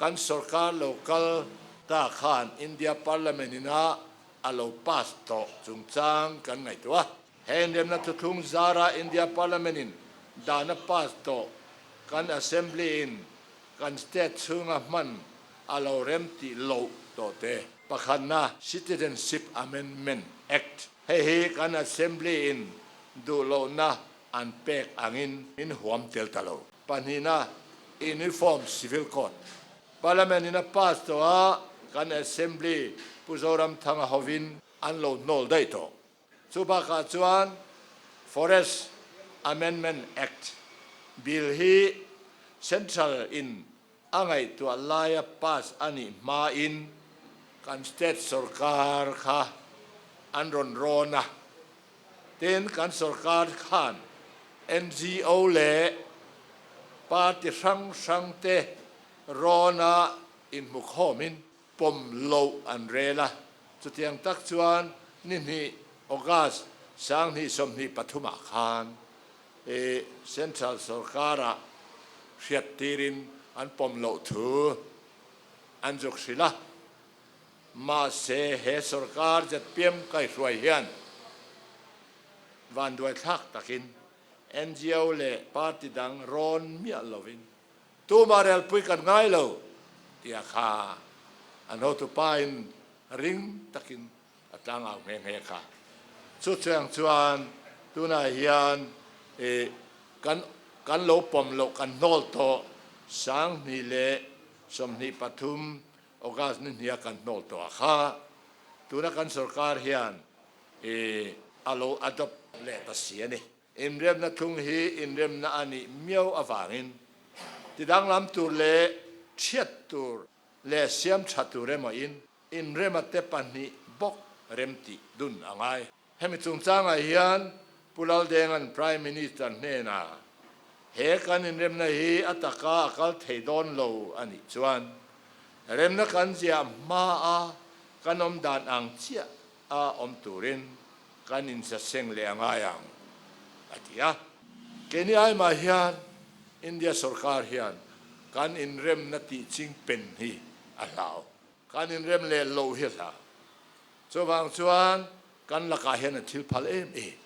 Kan sorkar lo kal ta khan India Parliament ina a lo pass tawh chungchang kan ngaihtuah a. He inremna thuthlung zara India Parliament in dan a pass tawh kan Assembly in kan state chhunga hman a lo rem tih loh tawh te. Pakhatna, Citizenship Amendment Act. Hei hi kan Assembly in duh lohna an pek angin min huam tel ta lo. Pahnihna, Uniform Civil Code. Parliament in a pass tawh a, kan Assembly Pu Zoramthanga hovin an lo hnawl daih tawh. Chu bakah chuan Forest Amendment Act Bill hi Central in a ngaihtuah laia pass a nih hmain kan state sorkar kha an rawn rawn a. Tin, kan sorkar khan NGO leh party hrang hrangte rawna inhmukhawmin pawm loh an rel a. Chutiang tak chuan ni hnih August 2023 ah khan Central sorkarah hriattirin an pawm loh thu an zuk hrilh a. Mahse, he sorkar ZPM kaihruai hian vanduaithlak takin ngo leh party dang rawn miah lovin tumah relpui kan ngai lo tia kha an hotupa in ring takin a tlangau nghe nghe kha. Chuchiang chuan tunah hian kan kan lo pawm loh kan hnawl tawh 2023 August ni hnia kan hnawl tawh a kha tuna kan sorkar hian i a lo adopt leh ta si a ni. Inremna thung hi inremna a nih miau avangin tidanglam tur leh thiat tur leh siam tha tur emaw in inrema te pahnih bawk remtih dun a ngai. Hemi chungchangah hian Pu Laldenga'n Prime Minister hnenah he kan inremna hi a taka a kal thei dawn lo a nih chuan remna kan ziah hmaa kan awm dan ang chiah a awm turin kan insaseng leh a ngai ang, a ti a. Keini aimah hian India sorkar hian kan inremna tih ching pen hi a hlau. Kan inrem leh loh hi a hlau. Chuvang chuan kan lakah hian a thil phal em em.